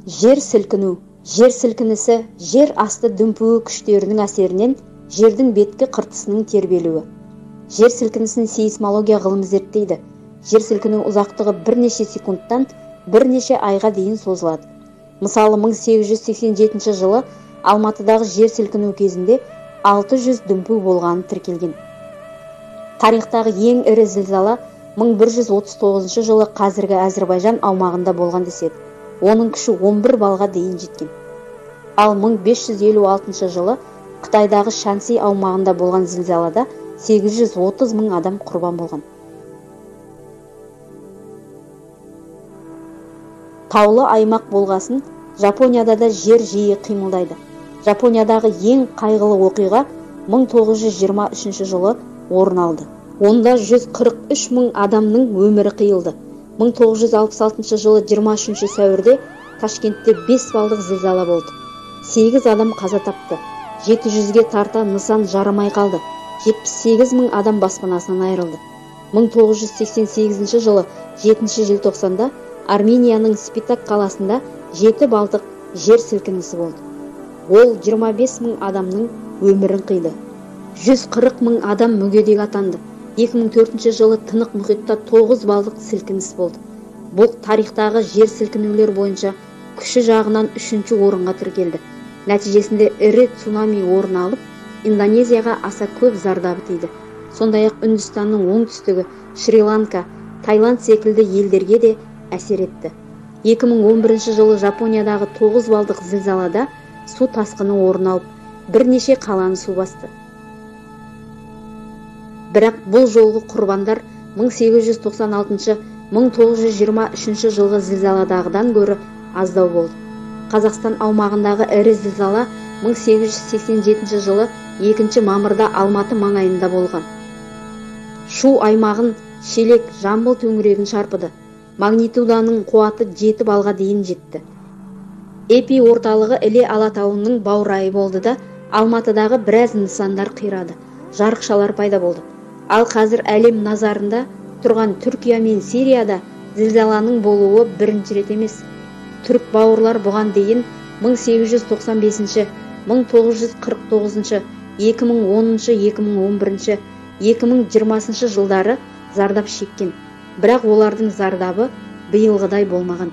Жер сілкіну. Жер сілкінісі жер асты дүмпуі күштерінің әсерінен жердің беткі қыртысының тербелуі. Жер сілкінісін сейсмология ғылымы зерттейді. Жер сілкіну ұзақтығы бірнеше секундтан бірнеше айға дейін созылады. Мысалы, 1887 жылы Алматыдағы жер сілкіну кезінде 600 дүмпу болғаны тіркелген. Тарихтағы ең ірі зілзала 1139 жылы қазіргі Әзірбайжан аумағында болған деседі. Оның күші 11 балға дейін жеткен. Ал 1556 жылы Қытайдағы Шанси аумағында болған зілзалада 830 мың адам құрбан болған. Таулы аймақ болғасын, Жапонияда да жер жиі қимылдайды. Жапониядағы ең қайғылы оқиға 1923 жылы орын алды. Онда 143 мың адамның өмірі қиылды. 1966 жылы 23 сәуірде Ташкентте 5 балдық зілзала болды. 8 адам қаза тапты. 700-ге тарта нысан жарамай қалды. 78 мың адам баспанасынан айырылды. 1988 жылы 7 желтоқсанда Арменияның Спитак қаласында 7 балдық жер сілкінісі болды. Ол 25 мың адамның өмірін қиды. 140 мың адам мүгедек атанды. 2004 жылы Тынық мұхитта 9 балдық сілкініс болды. Бұл тарихтағы жер сілкінулер бойынша күші жағынан 3-ші орынға тіркелді. Нәтижесінде ірі цунами орын алып, Индонезияға аса көп зардабы тиді. Сондай-ақ Үндістанның оңтүстігі, Шри-Ланка, Таиланд секілді елдерге де әсер етті. 2011 жылы Жапониядағы 9 балдық зілзалада су тасқыны орын алып, бірнеше қаланы су басты. Бірақ бұл жолғы құрбандар 1896-1923 жылғы зілзаладағыдан гөрі аздау болды. Қазақстан аумағындағы ірі зілзала 1887 жылы 2 мамырда Алматы маңайында болған. Шу аймағын Шелек, Жамбыл төңірегін шарпыды. Магнитуданың қуаты 7 балға дейін жетті. Эпи орталығы Іле Алатауының баурайы болды да, Алматыдағы біраз нысандар қирады, жарықшалар пайда болды. Ал қазір әлем назарында тұрған Түркия мен Сирияда зілзаланың болуы бірінші рет емес. Түрік бауырлар бұған дейін 1895, 1949, 2010, 2011, 2020 жылдары зардап шеккен. Бірақ олардың зардабы биылғыдай болмаған.